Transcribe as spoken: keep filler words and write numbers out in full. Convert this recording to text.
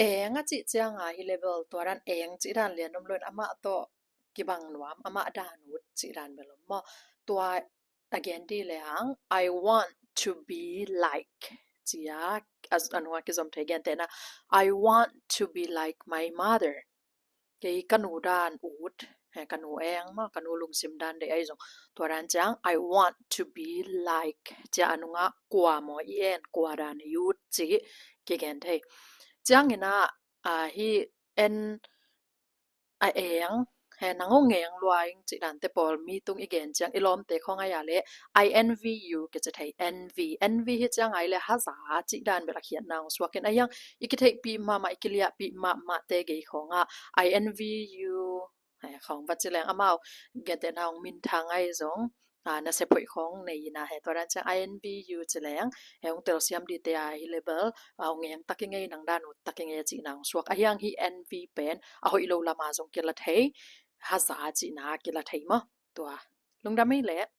eng a cih cianga hi le bel tua dan eng cih dan lian om lo in amah tawh kibang nuam, amah dan ut cih dan bel om maw. Tua a gen dih le hang, "I want to be like," cia a nunga kizom thei gentehna, "I want to be like my mother." Kei ka nu dan ut, he, ka nu eng maw, ka nu lungsim dan deih ahi zong. Tua dan ciang, "I want to be like," cia a nungah kua maw i en, kua dan i ut cih kigen thei. Ciangin ah, a, hi en a eng, he, nang hong eng lua ing cih dante pawl mi tung i gen ciang i lawmte khawng ahi a le, "I envy you," kici thei, envy. Envy hi ciang ahi le haza cih dan bel a khiatna hong suak in a hiang i kitheihpih mahmah, i kiliahpih mahmahte gei khawngah, "I envy you," he, khawng va ci leng amau gentehna hong minthang ahi zong, a, nasep hoih khawng nei ina he tua dan ciang, "I envy you," ci leng, he, hong telsiam dihte a hi le bel, a, hong eng tak i ngei, nang dan ut tak i ngei a cihna hong suak. A hiang hi envy pen a hoih lo lama zong kila thei, haza cihna kila thei maw. Tua lungdam ei le.